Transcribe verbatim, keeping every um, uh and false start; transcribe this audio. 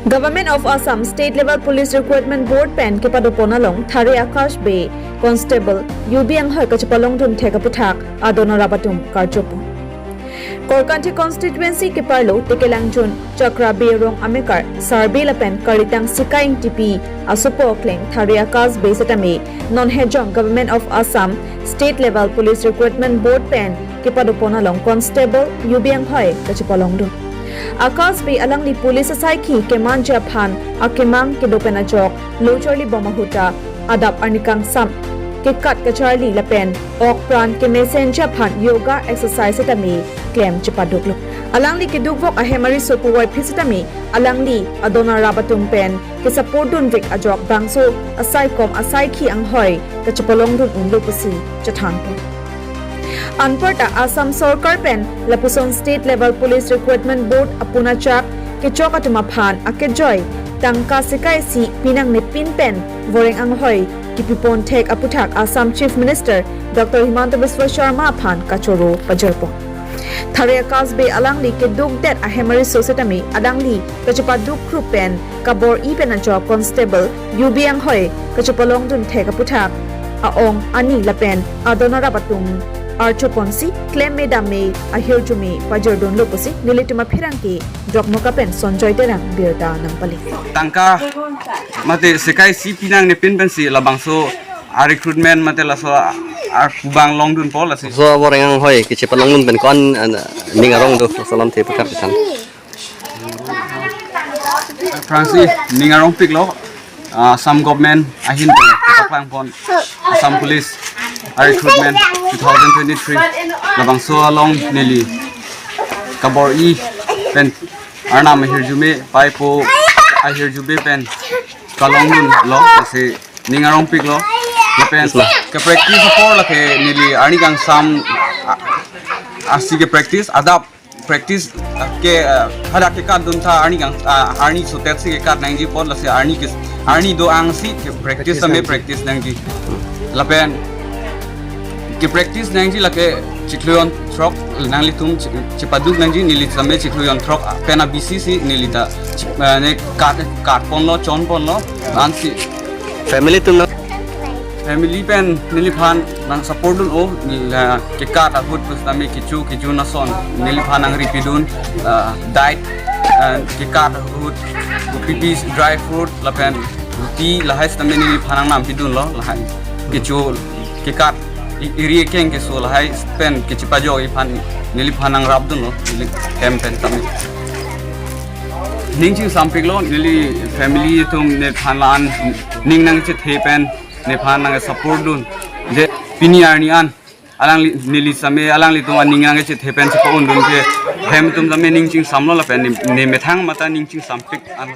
Government of Assam State Level Police Recruitment Board pen kepadopon along Thare Akash Bey Constable U B Enghoi kachepalongdun thek aputhak adon arap atum karjopon. Korkanthi constituency keparlo Tekelangjun Chakra Bey rong amekar Sar Bey lapen Karitang Sikai Ingtipi asopo akleng Thare Akash Bey setame non hejong Government of Assam State Level Police Recruitment Board pen kepadopon along Constable U B Enghoi kachepalongdun. Akash Bey alangli police asaikhi kemanji aphan akemang kedo pen ajok lo charlibom ahut ta adap arni kangsam kekat kacharli lapen ok pran kemesenji aphan yoga exercise setame klem chepaduklo. Alangli kedukvok ahem ariso puvoiphit setame alangli adon arap atum pen kesupportdunvek ajok bangso asaikom asaikhi anghoi kachepalongdun unlo pusi chethanpon. Anparta Assam Sorkar pen lapuson State Level Police Recruitment Board apun achak kechok atum aphan akejoi tangka sikai isi pinangnepin pen voreng anghoi kepipon thek aputhak Assam Chief Minister Doctor Himanta Biswa Sarma aphan kachoro pajirpon. Thare Akash Bey alangli kedukdet ahem ariso setame alangli kachepaduk krup pen kabor-i pen ajok Constable U B Enghoi kachepalongdun thek aputhak a-ong ani lapen adon arap atum archoponsi klemme damme ahirjume pajirdunlo pusi nelitum apherangke Dokmoka pen Sonjoy Terang birta nangpale. Tangka mate sikai isi pinangnepin pensi labangso a-recruitment mate laso a-, akubang longdunpo lasi. So voreng anghoi kachepalongdun pen ko-an, an, ning arong do, laso alamthe pakar chethan. Aphrangsi ning arongpiklo, ah, Assam government ahin pen kapaklangpon Assam Police a-recruitment two thousand twenty-three labangso along neli kabor-i pen arnam ahirjume paipo ahirjume pen kalongdunlo, lasi ning arongpiklo. Lapen ke-practice apor lake neli arni kangsam a-, asi ke-practice adap practice ke, ah, hadak kekatdun ta arni kang, ah, arni sotet si kekat nangji apot lasi arni ke, arni do-angsi ke-practice tame practice nangji. Lapen ke-practice nangji lake chiklo jonthrok nanglitum chi-, chepaduk nangji, neli tame chiklo jonthrok pen abisi si neli ta chi-, ah, ne kat, katponlo, chonponlo, ansi. Family atum na? Family pen neliphan nangsupport dun-o, la kekat ahut pusitame kecho kecho nason neliphan nangripidun, ah, diet, ah, kekat ahut, kopi pi dry fruit, lapen roti lahai sitame neliphan nangnampidunlo, lahai. Kecho kekat i-, iri ekeng keso lahai pen kachepajokji aphan neliphan nangrapdunlo, neli hem pen tame. Ning chingsampiklo, neli family atum nephan la-an ning nangchethe pen nephan nangsupport dun. Je pini arni an alangli, neli same alanglitum aning nangchethe pen chepa-undun ke hem atum tame ning chingsamlo lapen ne, ne methang mata ning chingsampik an.